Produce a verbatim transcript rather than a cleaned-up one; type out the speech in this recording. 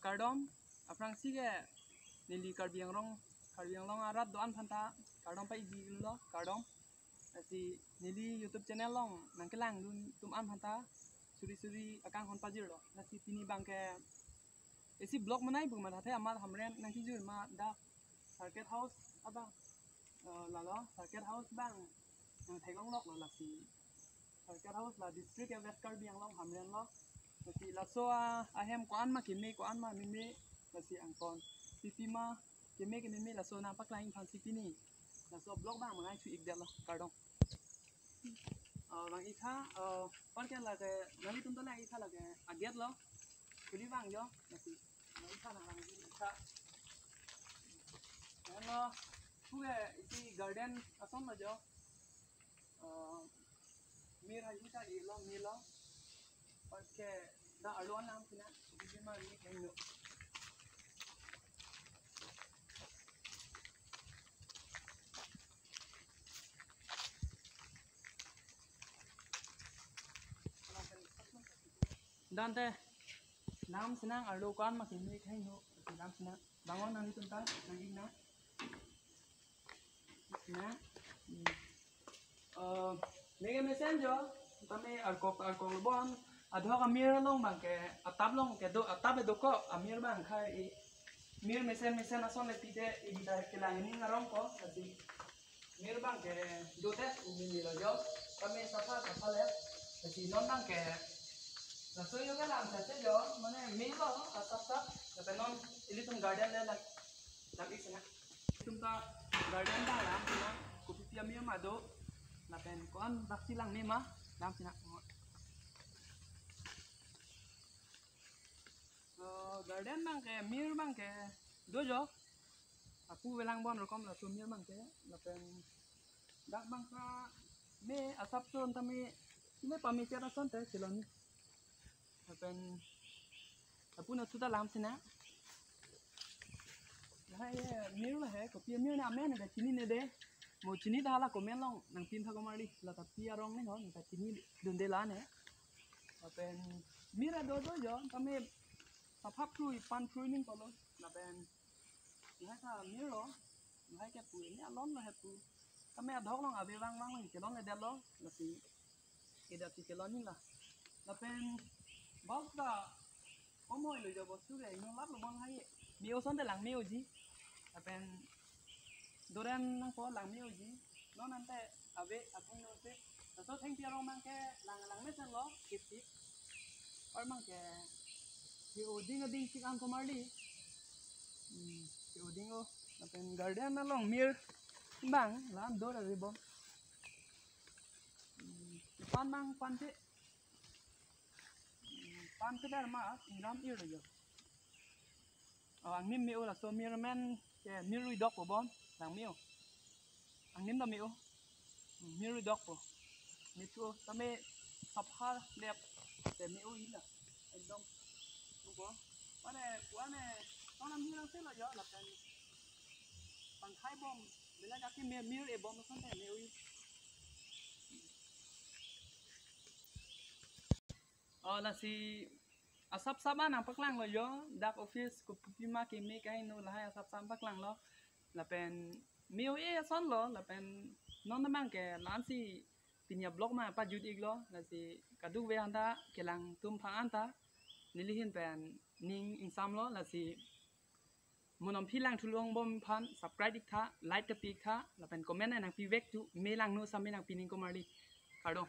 Kardom, aphrangsi ke neli Karbi Anglong, Karbi Anglong arat do-an aphanta kardom pajirlo, kardom. Lasi neli YouTube channel along nangkelangdun atum an aphanta suri suri akanghon pajirlo. Lasi pini abangke isi vlog manai pu mathathe amat Hamren nangkejui ma dak Circuit House abang, eh, lalo Circuit House abang nangtheklongloklo. Lasi Circuit House la district ke West Karbi Anglong Hamren lo. Lasi laso a, ahem ko-an ma keme, ko-an ma meme, lasi anton pipi ma keme kememe laso nangpaklang aphansi pini laso vlog abang mangai thu-ikdetlo, kardom. Ah, bang ikha, ah, parke lake nanglitum ta lang ikha lake a-gate lo. Kuli abang jo, lasi bang ikha nang lang ikha. Hello, puke isi garden asonlo jo. Ah, mir hai hita ilo, mir lo. Parke dak arlo an lam sina, biji ma ni kaino. Dante, lam sinang arlo ko-an ma keme kaino, lam sinang. Bang-o nanglitum ta, nang-ik nang. Nang. Hmm. Eh, mege mesen jo, tame arkok, arkok lo bon. Adhok amir along abangke, atap along kedo, atap edokok, amir abang khai i. Mir mesen mesen ason le pide, i kita kelang ini ngarong ko, lasi. Mir abangke dodet, ini ni lo jo. Tame sapha, sapha le. Lasi non abangke. Laso yo kelang sase jo, mane me lo, asap sap. Lapen non, ilitum garden le lang. Lang-ik sina. Ilitum ta garden ta lang sina. Kopi pi amir ma do. Lapen ko-an baksi lang me ma. Lang sina. Eh, garden abangke, mir abangke do jo. Apu avelang bon rokom laso mir abangke. Lapen dak abangke me asap son tame me pamechet asonte kelong. Lapen apu na thuta lam sina. Lahai, eh, mir lahai, kopi amir ne amen nangkachinine de. Mo chini ta hala comment along nangpin tha komarli, la ta pi arong ne ho, nangkachinidunde la ne. Lapen mir ado do jo, tame sapha phrui, pan phrui ning polo. Lapen lahai ta mir lo, lahai kepu, ne alon lo hepu. Tame adhok along ave vang vang along kelongledetlo, lasi kedo ti kelong nila. Lapen bak ta omoi lo jo bostu ke, ino lap lo bon hai. Me-o asonte lang me-oji. Lapen doren nangpo lang me-oji. Non ante ave akung no se. Laso thengpi arong abangke lang lang mesenlo, kipik. Or abangke ke-o ding ading chik an komarli. Hmm, ke-o ding o. Lapen garden along mir abang, lan dor ave bom. Hmm, pan abang, pan te. Hmm, pan te dar ma, ingram ir lo jo. Oh, angnim me-o laso mir amen ke mir rui dok po bom, lang me-o. Angnim ta me-o. Hmm, mir rui dok po. Mithu tame sapha lep te me-o ila. Ekdom. Ko. Mane, kuane, tong nam hirang se lo jo, lapen. Pangkhai bom, bela jaki me-, mir e bom asonte me-o. Oh, lasi asap sap an nangpaklanglo jo, dak office kopi pi ma keme kaino lahai asap sap paklanglo. Lapen me-o-e asonlo, lapen non abangke la-ansi pini a-vlog ma pajut-iklo, lasi kadokave aphanta kelang atum aphan ta neli ahin pen ning ingsamlo, lasi mo non aphi lang thulong bom aphan subscribe-ik tha, like ta pi-ik tha, lapen comment nangpivek tu, me langno sa me nangpining komarli. Kardom.